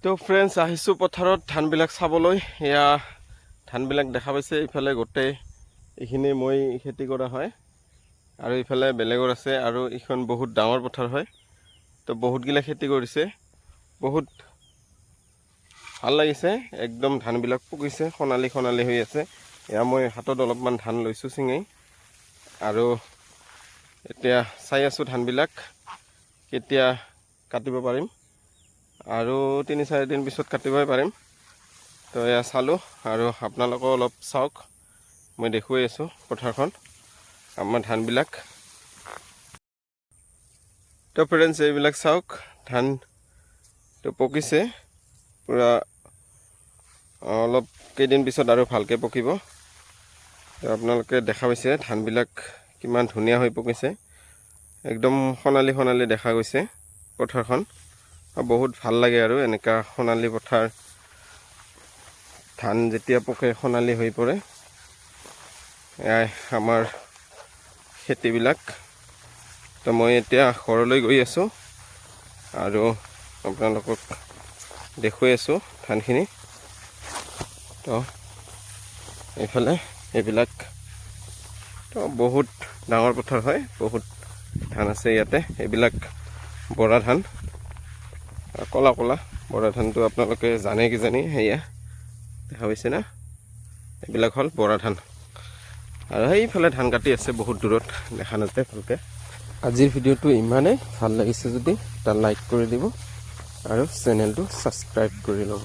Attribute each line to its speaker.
Speaker 1: তো ফ্ৰেণ্ডছ, আহিছোঁ পথাৰত ধানবিলাক চাবলৈ। এয়া ধানবিলাক দেখা পাইছে। ইফালে গোটেই এইখিনি মই খেতি কৰা হয় আৰু ইফালে বেলেগৰ আছে আৰু এইখন বহুত ডাঙৰ পথাৰ হয়। তো বহুতগিলা খেতি কৰিছে, বহুত ভাল লাগিছে একদম। ধানবিলাক পকিছে, সোণালী সোণালী হৈ আছে। এয়া মই হাতত অলপমান ধান লৈছোঁ ছিঙি আৰু এতিয়া চাই আছোঁ ধানবিলাক কেতিয়া কাটিব পাৰিম আৰু 3-4 দিন পিছত কাটিবই পাৰিম। তো এয়া চালোঁ আৰু আপোনালোকেও অলপ চাওক। মই দেখুৱাই আছোঁ পথাৰখন, আমাৰ ধানবিলাক। তো ফ্ৰেণ্ডছ, এইবিলাক চাওক, ধান তো পকিছে পূৰা। অলপ কেইদিন পিছত আৰু ভালকৈ পকিব। তো আপোনালোকে দেখা পাইছে, ধানবিলাক কিমান ধুনীয়া হৈ পকিছে। একদম সোণালী সোণালী দেখা গৈছে পথাৰখন আৰু বহুত ভাল লাগে আৰু এনেকা সোণালী পথাৰ, ধান যেতিয়া পকে সোণালী হৈ পৰে। এয়াই আমাৰ খেতিবিলাক। তো মই এতিয়া ঘৰলৈ গৈ আছোঁ আৰু আপোনালোকক দেখুৱাই আছোঁ ধানখিনি। তো এইফালে এইবিলাক, তো বহুত ডাঙৰ পথাৰ হয়, বহুত ধান আছে ইয়াতে। এইবিলাক বৰা ধান, ক'লা ক'লা বৰা ধানটো আপোনালোকে জানে কিজানি। সেয়া দেখা পাইছে না? এইবিলাক হ'ল বৰা ধান। আৰু সেইফালে ধান কাটি আছে বহুত দূৰত, দেখা নাযায় ভালকৈ। আজিৰ ভিডিঅ'টো ইমানেই। ভাল লাগিছে যদি এটা লাইক কৰি দিব আৰু চেনেলটো ছাবস্ক্ৰাইব কৰি ল'ব।